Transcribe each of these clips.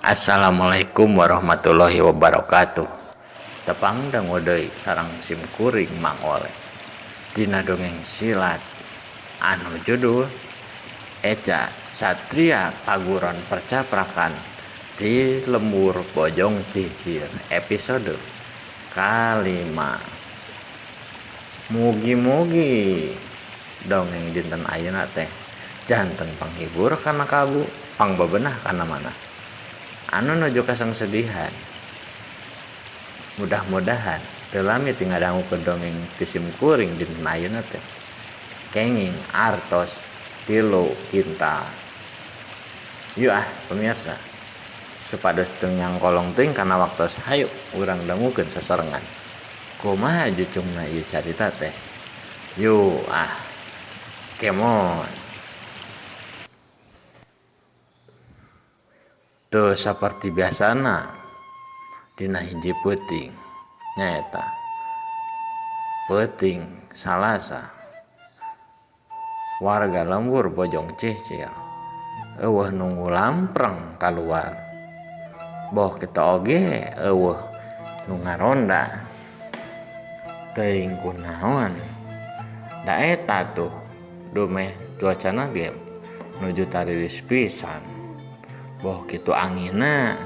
Assalamualaikum warahmatullahi wabarakatuh. Tepang dangu deui sareng sim kuring Mang Oleh dina dongeng silat anu judul Eca Satria Paguron Percaprakan ti Lembur Bojong Cicir episode kalima. Mugi-mugi dongeng dinten ayeuna teh janten panghibur kana kalbu, pangbebenah kana manah. Anu nuju kasengsedihan. Mudah-mudahan teu lami ti ngadangukeun dongeng ti sim kuring dinten ayeuna teh kenging artos tilu kintal. Yuk ah pemirsa, supados teu nyangkolong teuing kana waktos hayu urang dangukeun sasarengan. Kumaha jucungna ieu carita teh? Yuk ah, kemon. Teu saperti biasana dina hiji peuting nyaeta peuting Salasa warga lembur Bojong Cicir eueuh nu ngulampreng kaluar boh kitu oge eueuh nu ngaronda teuing kunaon da eta tuh dumeh cuacana ge nuju tariris pisan. Boh kitu anginna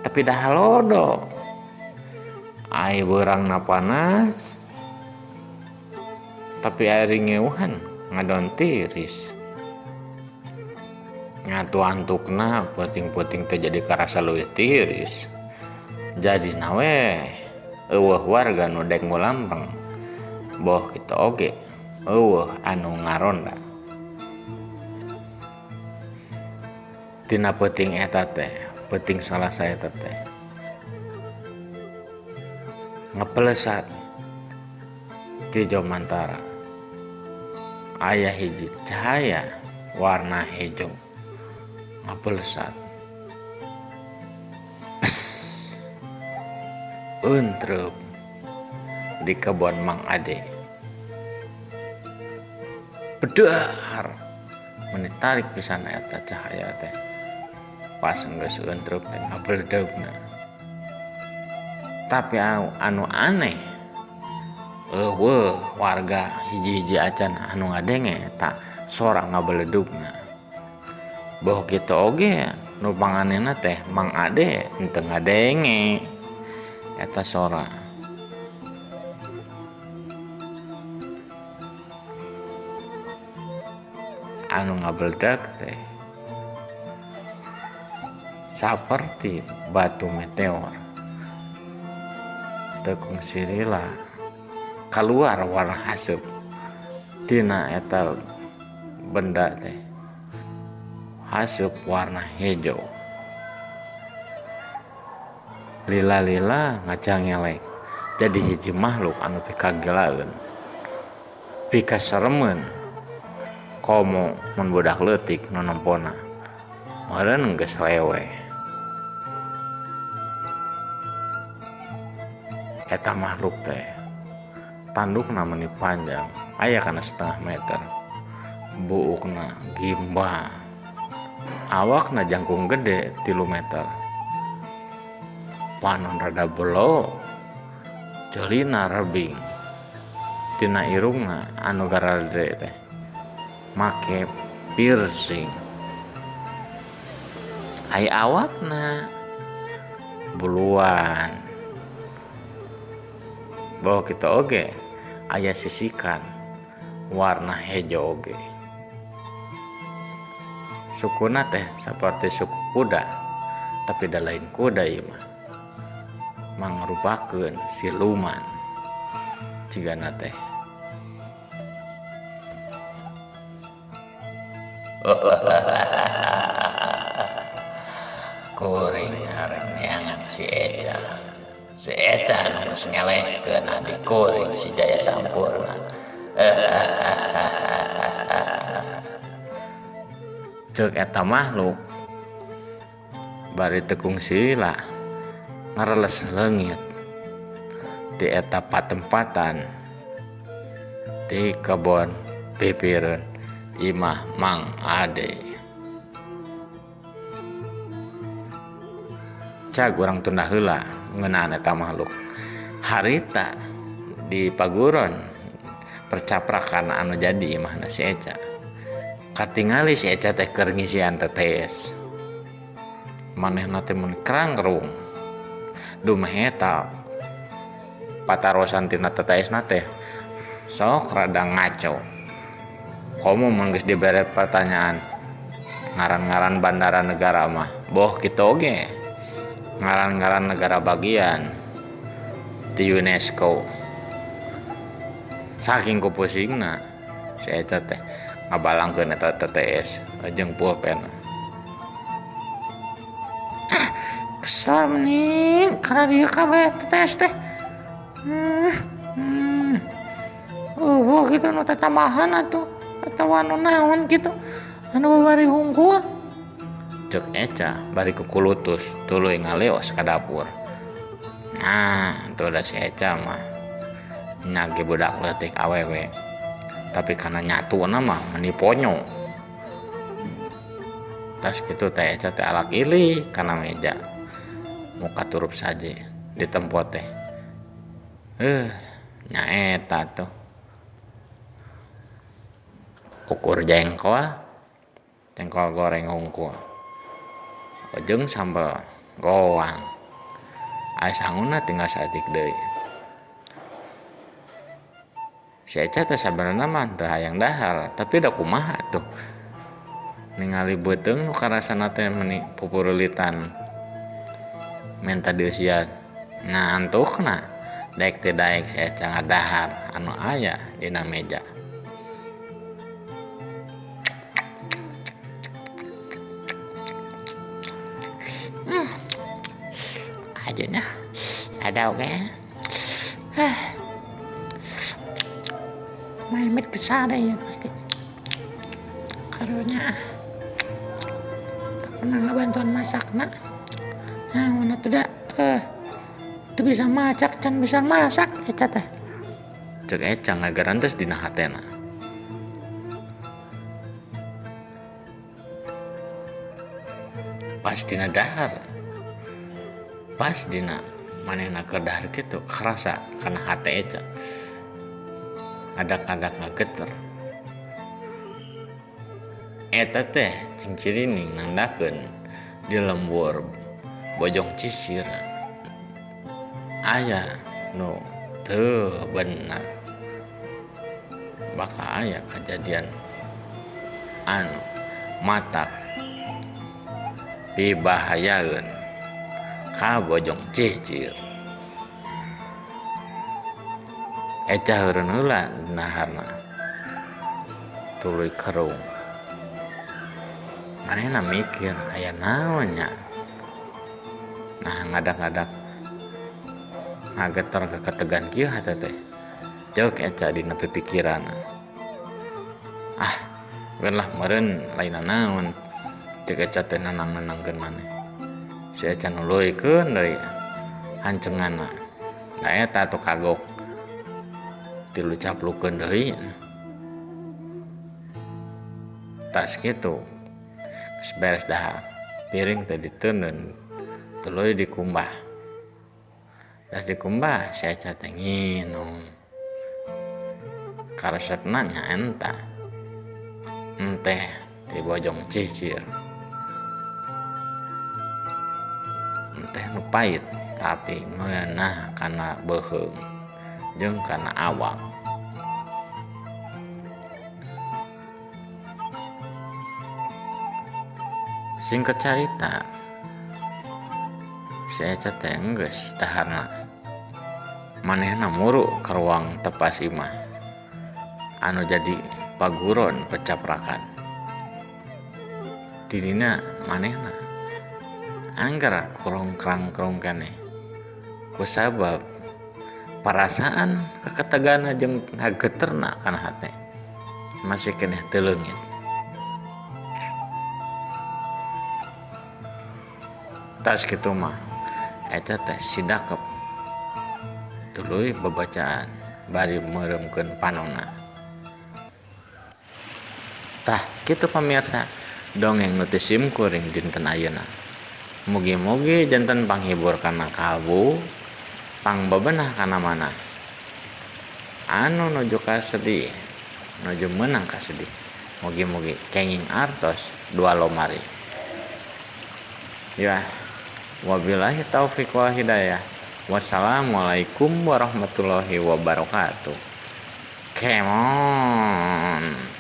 tapi dah halodo ai beurangna panas tapi ari ngeuhan ngadon tiris ngatu antukna peuting-peuting teh jadi karasa leuwih tiris jadina we eueuh warga nu dek ngulampeng boh kitu oge eueuh anu ngaronda. Tina peuting eta teh, peuting Salasa eta teh ngapelesat ti jomantara aya hiji cahaya warna hejo ngapelesat pes euntreub di kebon Mang Ade bedar meni tarik pisan eta cahaya teh pas geus euntreub teh ngabeledeugna. Tapi anu aneh eueuh warga hiji-hiji acan anu ngadenge eta sora ngabeledugna. Boh kitu oge nu panganena teh Mang Ade henteu ngadenge eta sora. Anu ngabeledag teh saperti batu meteor teu kungsi lila kaluar warna haseup tina eta benda teh haseup warna hejo lila-lila ngacangelek jadi hiji makhluk anu pikagilaeun pikaseremeun komo mun budak leutik nu nempona meureun geus leweh. Eta makhluk teh tandukna meni panjang aya kana setengah meter buukna gimbal awakna jangkung gede 3 meter panon rada belo ceulina rebing tina irungna anu garede teh make piercing ai awakna buluan boh kitu oge aya sisikan warna hejo oge sukuna teh saperti suku kuda tapi da lain kuda ieu mah mangrupakeun siluman cigana teh. Kuring arek neangan si Eca. Si Eca nu geus ngelehkeun adik kuring si Jaya Sampurna. Ceuk eta makhluk bari teu kungsi lila ngareles leungit ti eta patempatan di kebon pipireun imah Mang Ade. Cag urang tunda heula ngeunaan eta makhluk. Harita di paguron percaprakan anu jadi imahna si Eca. Katingali si Eca teh keur ngisian tetes. Manehna teh mun krangkrung. Dumeh eta patarosan tina teteesna teh sok rada ngaco. Komo mun geus dibere pertanyaan ngaran-ngaran bandara negara mah boh kitu oge ngaran-ngaran negara bagian ti UNESCO. Saking kupusingna si Eca teh ngabalangkeun eta tetees jeung pulpen. Ah, kesel mending karena dieu kabeh tetees teh. Eueuh kitu nu tatambahan atuh atawa nu naon kitu anu babari hungkul. Ceuk Eca bari kukulutus tuluy ngaleos ka dapur. Nah, tuh da si Eca mah nya ge budak leutik awewe. Tapi kana nyatuna mah meni ponyo. Tas kitu teh Eca teh alak ilih kana meja. Muka turup saje ditempo teh. Nyaeta tuh. Ukur jengkol, jengkol goreng hungkul. Ujung sambal goang. Ai sanguna tinggal saeutik deui. Si Eca teh sabenerna mah teu hayang dahar, tapi da kumaha tuh. Ningali beuteung nu karasana teh meni pupureulitan menta dieusian. Nah antukna daek teu daek si Eca ngadahar anu aya dina meja. Ajeuna ada oge. Maimet kesada ya pasti. Karunya pernah ngabantuan masakna. Nah, mana tuh da teu bisa masak, can bisa masak eta teh. Ceuk Eca ngagarantes dina hatena. Pas dina dahar. Pas dina manehna keur dahar kitu karasa kana hate Eca. Adak-adak ngageter. Eta teh cingcirining nandakeun di lembur Bojong Cisir aya nu teu bener. Bakal aya kajadian anu matak pibahayaeun ka Bojong Cicir. Eca heureun heula dinaharna tuluy kerung. Manehna mikir aya naon nya. Nah ngadak-ngadak ngageter kaketegan kieu hate teh. Ceuk Eca dina pipikiranna. Ah, geun lah meureun lain naon. Ceuk Eca teh nanang-nanangkeun maneh. Si Eca nuluykeun deui hancenganna. Da eta atuh kagok tilu caplukeun deui. Tas kitu geus beres dahar. Piring teh diteundeun tuluy dikumbah. Tas dikumbah si Eca teh nginum. Karesepna nya eta. Enteh ti Bojong Cicir. Enteh nu pait tapi ngeunah kana beuheung jeung kana awak. Singkat carita, si Eca teh enggeus daharna. Manehna muru ka ruang tepas imah anu jadi paguron pecaprakan. Dirina manehna angger kurung-krang-krung keneh. Kusabab parasaan kaketegana jeung ngageterna kana hate masih keneh teu leungit. Tas kitu mah eta teh sidakep tuluy babacaan bari meureumkeun panonna. Tah kitu pamirsa dongeng nu ti simkuring dinten ayeuna. Mugi-mugi janten panghibur kana kalbu, pangbebenah kana manah. Anu nuju kasedih, nuju meunang kasedih, mugi-mugi kenging artos dua lomari. Yah, wabillahi taufiq wal hidayah. Wassalamualaikum warahmatullahi wabarakatuh. Come on.